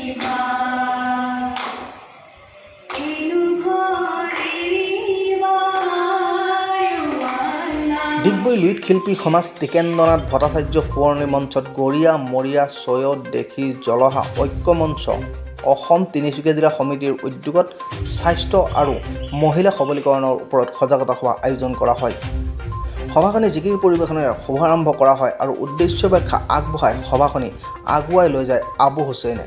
এৰিবা, কিনো ঘৰ এৰিবা, আল্লাহ। ডিগবৈ লুইত শিল্পী সমাজ টিকেন্দ্ৰনাথ ভট্টাচাৰ্য সোঁৱৰণী মঞ্চত গৰীয়া, মৰীয়া, চৈয়দ, দেশী, জলহা ঐক্য মঞ্চ, অসম তিনিচুকীয়া জিলা সমিতিৰ উদ্যোগত স্বাস্থ্য আৰু মহিলা সবলীকৰণৰ ওপৰত সজাগতা সভা আয়োজন কৰা হয়। সভাখনি জিকিৰ পৰিৱেশনেৰে শুভাৰম্ভ কৰা হয় আৰু উদ্দেশ্য ব্যাখ্যা আগবঢ়াই সভাখনি আগুৱাই লৈ যায় আবু হুছেইনে।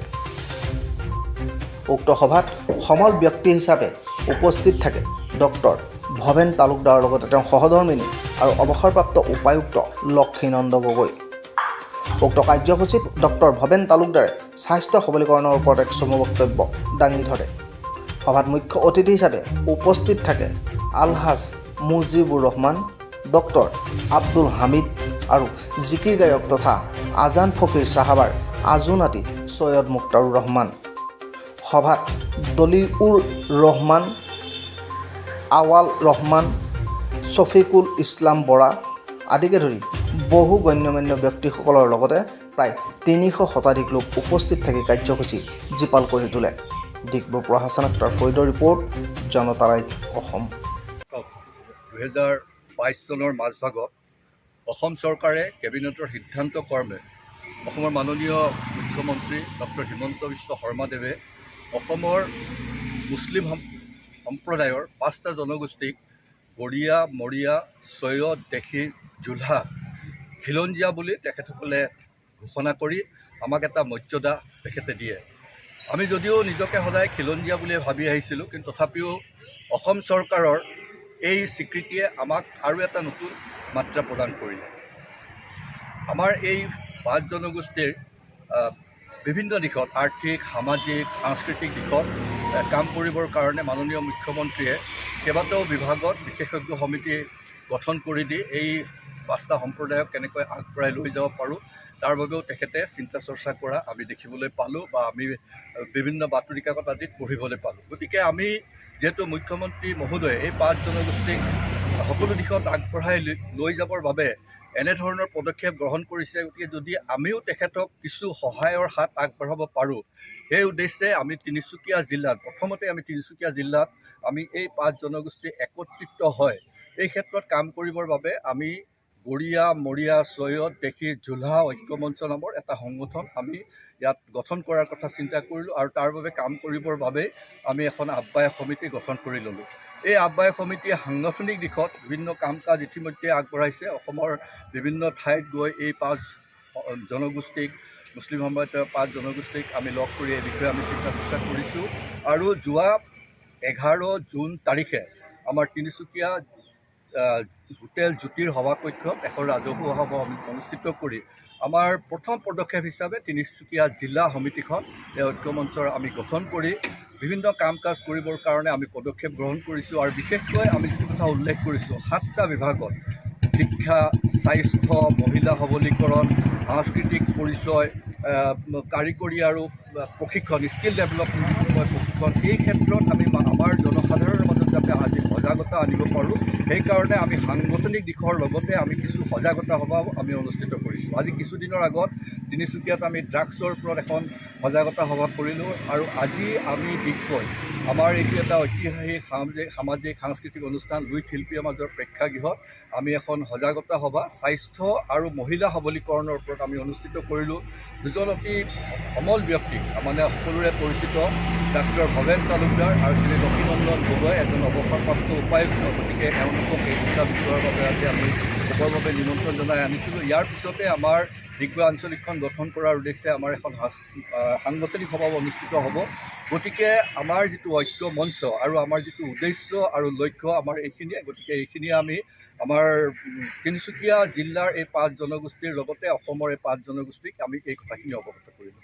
উক্ত সভাত সমল ব্যক্তি হিচাপে উপস্থিত থাকে ডক্টৰ ভৱেন তালুকদাৰৰ লগতে তেওঁৰ সহধৰ্মিনী আৰু অৱসৰপ্ৰাপ্ত উপায়ুক্ত লক্ষীনন্দ গগৈ। উক্ত কাৰ্যসূচীত ডক্টৰ ভৱেন তালুকদাৰে স্বাস্থ্য সবলীকৰণৰ ওপৰত এক চমু বক্তব্য দাঙি ধৰে। সভাত মুখ্য অতিথি হিচাপে উপস্থিত থাকে আলহাজ মুজিবুৰ ৰহমান, ডক্টৰ আব্দুল হামিদ আৰু জিকিৰ গায়ক তথা আজান ফকীৰ চাহাবাৰ আজু নাতি চৈয়দ মুক্তাৰুৰ ৰহমান। সভাত দলিউৰ ৰহমান, আৱাল ৰহমান, ছফিকুল ইছলাম বৰা আদিকে ধৰি বহু গণ্যমান্য ব্যক্তিসকলৰ লগতে প্ৰায় 300 শতাধিক লোক উপস্থিত থাকি কাৰ্যসূচী জীপাল কৰি তোলে। ডিগবৈৰ পৰা হাছান আক্তাৰ ফৈদৰ ৰিপৰ্ট, জনতা লাইভ অসম। 2022 চনৰ মাজভাগত অসম চৰকাৰে কেবিনেটৰ সিদ্ধান্ত কৰ্মে অসমৰ মাননীয় মুখ্যমন্ত্ৰী ডক্টৰ হিমন্ত বিশ্ব শৰ্মাদেৱে অসমৰ মুছলিম সম্প্ৰদায়ৰ পাঁচটা জনগোষ্ঠীক গৰীয়া, মৰীয়া, চৈয়দ, দেশী, জোলহা খিলঞ্জীয়া বুলি তেখেতসকলে ঘোষণা কৰি আমাক এটা মৰ্যাদা তেখেতে দিয়ে। আমি যদিও নিজকে সদায় খিলঞ্জীয়া বুলিয়ে ভাবি আহিছিলোঁ, কিন্তু তথাপিও অসম চৰকাৰৰ এই স্বীকৃতিয়ে আমাক আৰু এটা নতুন মাত্ৰা প্ৰদান কৰিলে। আমাৰ এই পাঁচ জনগোষ্ঠীৰ বিভিন্ন দিশত, আৰ্থিক, সামাজিক, সাংস্কৃতিক দিশত কাম কৰিবৰ কাৰণে মাননীয় মুখ্যমন্ত্ৰীয়ে কেইবাটাও বিভাগত বিশেষজ্ঞ সমিতি গঠন কৰি দি এই পাঁচটা সম্প্ৰদায়ক কেনেকৈ আগবঢ়াই লৈ যাব পাৰোঁ, তাৰ বাবেও তেখেতে চিন্তা চৰ্চা কৰা আমি দেখিবলৈ পালোঁ বা আমি বিভিন্ন বাতৰি কাকত আদিত পঢ়িবলৈ পালোঁ। গতিকে আমি যিহেতু মুখ্যমন্ত্ৰী মহোদয়ে এই পাঁচ জনগোষ্ঠীক সকলো দিশত আগবঢ়াই লৈ যাবৰ বাবে এনেধৰণৰ পদক্ষেপ গ্ৰহণ কৰিছে, গতিকে যদি আমিও তেখেতক কিছু সহায়ৰ হাত আগবঢ়াব পাৰোঁ, সেই উদ্দেশ্যে আমি তিনিচুকীয়া জিলাত প্ৰথমতে আমি তিনিচুকীয়া জিলাত আমি এই পাঁচ জনগোষ্ঠী একত্ৰিত হয় এই ক্ষেত্ৰত কাম কৰিবৰ বাবে আমি গৰীয়া, মৰীয়া, চৈয়দ, দেশী, জোলহা ঐক্যমঞ্চ নামৰ এটা সংগঠন আমি ইয়াত গঠন কৰাৰ কথা চিন্তা কৰিলোঁ আৰু তাৰ বাবে কাম কৰিবৰ বাবে আমি এখন আহ্বায়ক সমিতি গঠন কৰি ল'লোঁ। এই আহ্বায়ক সমিতিয়ে সাংগঠনিক দিশত বিভিন্ন কাম কাজ ইতিমধ্যে আগবঢ়াইছে। অসমৰ বিভিন্ন ঠাইত গৈ এই পাঁচ জনগোষ্ঠীক, মুছলিম সম্প্ৰদায়ৰ পাঁচ জনগোষ্ঠীক আমি লগ কৰি এই বিষয়ে আমি চিন্তা চৰ্চা কৰিছোঁ। আৰু যোৱা 11 জুন তাৰিখে আমাৰ তিনিচুকীয়া হোটেল জ্যোতিৰ সভাকক্ষত এখন ৰাজহুৱা সভা আমি অনুষ্ঠিত কৰি আমাৰ প্ৰথম পদক্ষেপ হিচাপে তিনিচুকীয়া জিলা সমিতিখন এই ঐক্যমঞ্চৰ আমি গঠন কৰি বিভিন্ন কাম কাজ কৰিবৰ কাৰণে আমি পদক্ষেপ গ্ৰহণ কৰিছোঁ। আৰু বিশেষকৈ আমি যিটো কথা উল্লেখ কৰিছোঁ, সাতটা বিভাগত শিক্ষা, স্বাস্থ্য, মহিলা সবলীকৰণ, সাংস্কৃতিক পৰিচয়, কাৰিকৰী আৰু প্ৰশিক্ষণ, স্কিল ডেভেলপমেণ্ট যিটো কয় প্ৰশিক্ষণ, এই ক্ষেত্ৰত আমি আমাৰ জনসাধাৰণৰ মাজত যাতে আজি সজাগতা আনিব পাৰোঁ, সেইকাৰণে আমি সাংগঠনিক দিশৰ লগতে আমি কিছু সজাগতা সভাও আমি অনুষ্ঠিত কৰিছোঁ। আজি কিছুদিনৰ আগত তিনিচুকীয়াত আমি ড্ৰাগছৰ ওপৰত এখন সজাগতা সভা কৰিলোঁ আৰু আজি আমি ডিগবৈ আমাৰ এইটো এটা ঐতিহাসিক সামাজিক সাংস্কৃতিক অনুষ্ঠান লুইত শিল্পী সমাজৰ প্ৰেক্ষাগৃহত আমি এখন সজাগতা সভা স্বাস্থ্য আৰু মহিলা সবলীকৰণৰ ওপৰত আমি অনুষ্ঠিত কৰিলোঁ। দুজন অতি সমল ব্যক্তি, মানে সকলোৰে পৰিচিত ডাক্তৰ ভৱেন তালুকদাৰ আৰু শ্ৰী লক্ষীনন্দন গগৈ, এজন অৱসৰপ্ৰাপ্ত উপায়ুক্ত। গতিকে এওঁলোকক এই দুটা বিষয়ৰ বাবে আজি আমি ক'বৰ বাবে নিমন্ত্ৰণ জনাই আনিছিলোঁ। ইয়াৰ পিছতে আমাৰ ডিগবৈ আঞ্চলিকখন গঠন কৰাৰ উদ্দেশ্যে আমাৰ এখন সাংগঠনিক সভাও অনুষ্ঠিত হ'ব। গতিকে আমাৰ যিটো ঐক্য মঞ্চ আৰু আমাৰ যিটো উদ্দেশ্য আৰু লক্ষ্য আমাৰ এইখিনিয়ে। গতিকে এইখিনিয়ে আমি আমাৰ তিনিচুকীয়া জিলাৰ এই পাঁচ জনগোষ্ঠীৰ লগতে অসমৰ এই পাঁচ জনগোষ্ঠীক আমি এই কথাখিনি অৱগত কৰিলোঁ।